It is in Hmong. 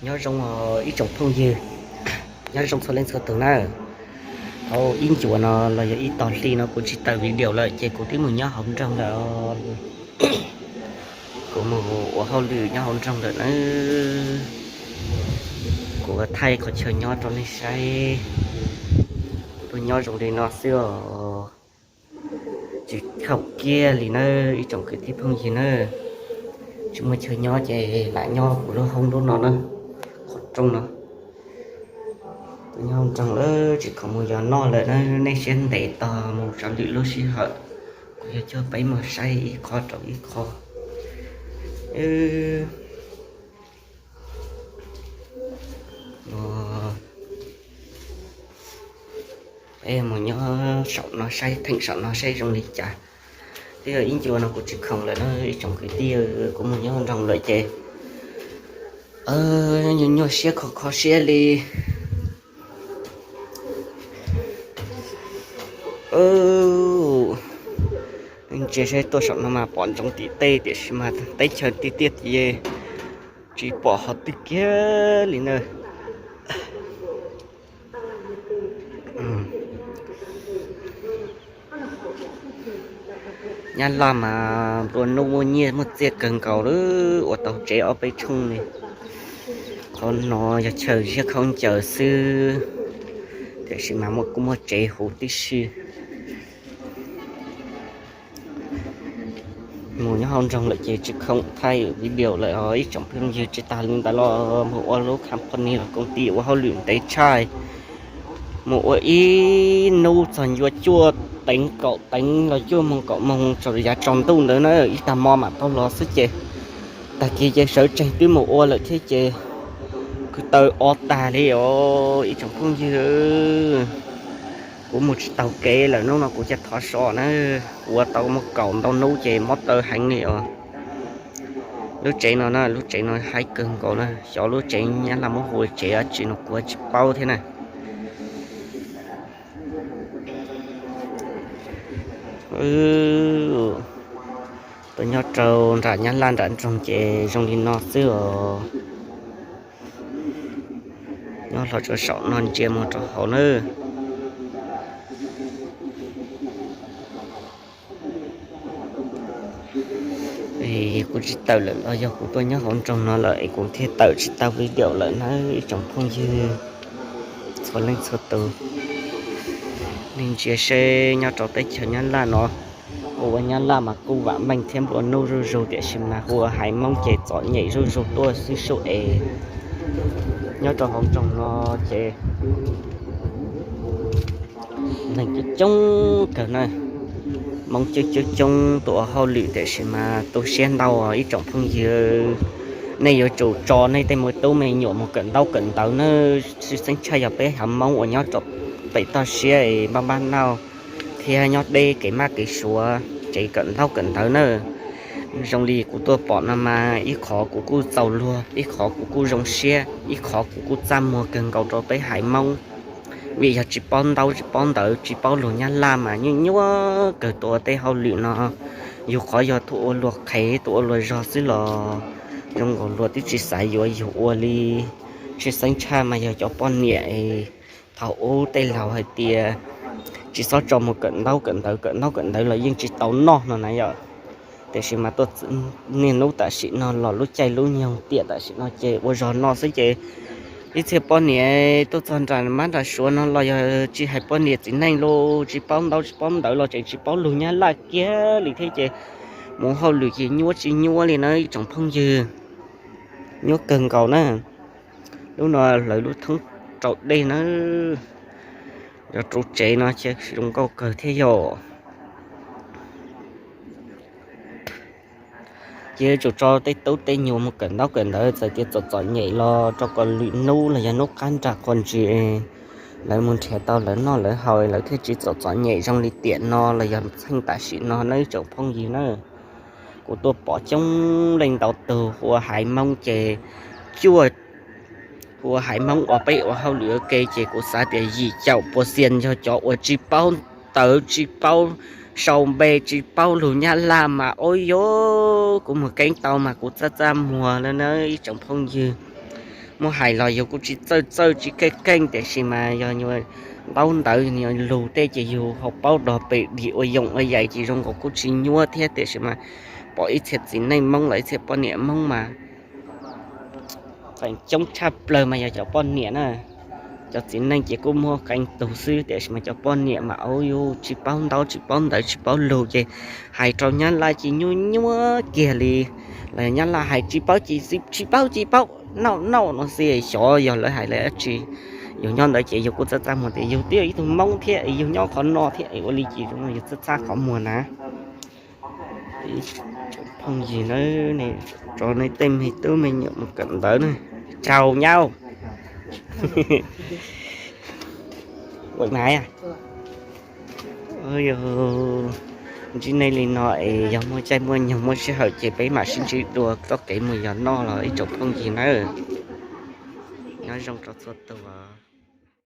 Nyob zoo ib tsoom phooj ywg, nyob zoo txhua leej txhua tus na. Tau ib ncuas no los yog ib tog hli no kuv tsis tawm video lawm ces kuv twb mus nyob hauv nroog lawm. Kuv mus ua hauj lwm nyob hauv nroog lawm na. Kuv thaij qhov chaw nyob rau nej saib. Tuaj nyob zoo li no xwb os. Tsis khaum kiag li na, ib tsoom kwv tij phooj ywg na. Tsis muaj chaw nyob ces lam nyob kuv lub hoob lub no na, qhov rooj no. Tuaj nyob nroog lawm tsis khoom mus yos noj lawm na, nej siab ntev tog mus tsov lwm lub sij hawm. Kuv yog coj peb mus saib ib qho rau ib qho. Peb mus nyob saum no saib, theem saum no saib zoo li cas. Twb yog ib ncua no kuv tsis khoom lawm na ib tsoom kwv tij, kuv mus nyob nroog lawm ces nyuaj nyuaj siab kho kho siab li. Ntsia saib tuaj saum no mas pom ntsoov tim tej tiam sis mas teb chaws tiaj tiaj ces tsis pom qhov twg kiag li na. Nyab Laj mas nplua nuj muaj nyiaj muaj txiaj kawg nkaus lawm, ua tau tsev ob peb tshooj li. Qhov no yog chaw ziab khaub ncaws xwb, tiam sis mas muaj kuj muaj tsev huv tib si. Mus nyob hauv nroog lawm ces tsis khoom thaij video lawm os ib tsoom phooj ywg, tsis tas li ntawd los mus ua lub company los koom tij ua hauj lwm ntev tshaj. Mus ua ib hnub txog ncua cuaj teev kaum teev los cuaj moos kaum moos tsaus yav tsaus ntuj ntawd na, ib tag hmo mam tau los xwb ces tag kis ces sawv tsees twb mus ua lawm thiab ces kwv taw o tag li os ib tsoom phooj ywg. Kuv mus tsis taus kev lawm, hnub no kuv cia thov so na. Kuv ua tau muaj kaum ntau hnub ces mob taw heev li os. Lub tsev no na, lub tsev no haib kawg nkaus na, xyov lub tsev Nyab Laj muab hu tsev dab tsi no kuv tsis paub thiab na. Tuaj nyob rau nram Nyab Laj nram nroog ces zoo li no xwb os. Nyob hlo rau saum no ntsia mus rau hauv na. Kuv tsis tawm lawm los yog kuv tuaj nyob hauv nroog no lawm es kuv thiaj tawm tsis tau video lawm na ib tsoom phooj ywg txhua leej txhua tus. Nej ntsia seb nyob rau teb chaws Nyab Laj no, hu ua Nyab Laj mas kuj vam meej thiab nplua nuj zuj zus tiam sis mas hu ua haiv Hmoob ces txom nyem zuj zus tuaj xwb sub es. Nyob rau hauv nroog no ces neeg coob coob kawg na, Hmoob coob coob coob tuaj ua hauj lwm tiam sis mas tu siab ntau ib tsoom phooj ywg. Nej yuav tsum tso nej tej me tub me nyuam mus kawm ntaub kawm ntawv na, tsis xeeb tshaj yog peb haiv Hmoob uas nyob rau pem toj siab es npaj npaj nauj thiab nyob deb kev maj kev suav ces kawm ntaub kawm ntawv na. Zoo li kuv tuaj pom no mas ib qhov kuv kuj txaus luag, ib qhov kuv kuj zoo siab, ib qhov kuv kuj txaj muag kawg nkaus rau peb haiv Hmoob. Vim yog tsis paub ntaub tsis paub ntawv tsis paub lus Nyab Laj mas nyuaj nyuaj kawg tuaj ua tej hauj lwm no. Yus qhov yog tuaj ua luag qhev tuaj ua luag zog xwb los zoo nkaus luag twb tsis xav yuav yus ua li. Tsis xeeb tshaj mas yog cov poj niam es thaum ub tej laus hais tias tsis txhob tso mus kawm ntaub kawm ntawv, kawm ntaub kawm ntawv los yeej tsis tau noj no na yom. Tiam sis mas tuaj niaj hnub tam sim no los lub caij lub nyoog tiam tam sim no ces ua zog no xwb ces ib txhia poj niam tuaj txog nram mab nram suav no los yog tsis hais poj niam txiv neej los tsis paub ntaub tsis paub ntawv los tseem tsis paub lus Nyab Laj kiag li thiab ces mus hauj lwm ces nyuaj tsis nyuaj li na ib tsoom phooj ywg. Nyuaj kawg nkaus na. Lub no lawv lub thoob rau dej na, yog rau tsev no ces zoo nkauj kawg thiab yom. Ces yuav tsum tso tej tub tej nyuam mus kawm ntaub kawm ntawv, txawm tias txom txom nyem los rau kom lwm hnub los yog hnub qab nram qhuas ntsis lawv mus nrhiav tau lawv noj lawv haus lawv thiaj tsis txom txom nyem zoo li tiam no los yog txheej tam sim no na ib tsoom phooj ywg na. Kuv tuaj pom coob leej ntau tug hu ua haiv Hmoob ces cuaj, hu ua haiv Hmoob uas peb ua hauj lwm ua ke ces kuv xav tias yim caum pua xias yog cov uas tsis paub ntawv tsis paub sau npe tsis paub lus Nyab Laj mas ua yog kuv mus keeb tau mas kuv txaj txaj muag lawm na ib tsoom phooj ywg. Muab hais los yus kuj tsis txawj txawj tsis keej keej, tiam sis mas yog nyuag ntaub ntawv lug tej ces yus ho paub dog pes dig ua yoos ua yaim ces zoo nkaus kuj tsis nyuaj thiab, tiam sis mas pom ib txhia txiv neej Hmoob los ib txhia poj niam Hmoob mas feem coob tshaj plaws mas yog cov poj niam na. Cov txiv neej ces kuj muaj qee tug xwb, tiam sis mas cov poj niam mas auj yus tsis paub ntaub tsis paub ntawv tsis paub lug ces hais rau nyab laj ces nyuaj nyuaj kiag li. Los yog nyab laj hais tsis paub ces tsis paub tsis paub, nauj nauj no xwb, xyov yog lawv hais lawv dab tsi. Yus nyob ntawd ces yus kuj txaj txaj muag tias yus twb yog ib tug Hmoob thiab, yus nyob qhov no thiab, ua li ces yus txaj txaj qhov muag na. Phooj ywg na, tso nej tej me tub me nyuam mus kawm ntawv na. Tsaug nyab. Ntsib nej li no es yog muaj caij muaj nyoog muaj sij hawm ces peb mam sib ntsib dua txoj kev mus yos noj los ib tsoom phooj ywg nawb. Nyob zoo rau txhua tus os.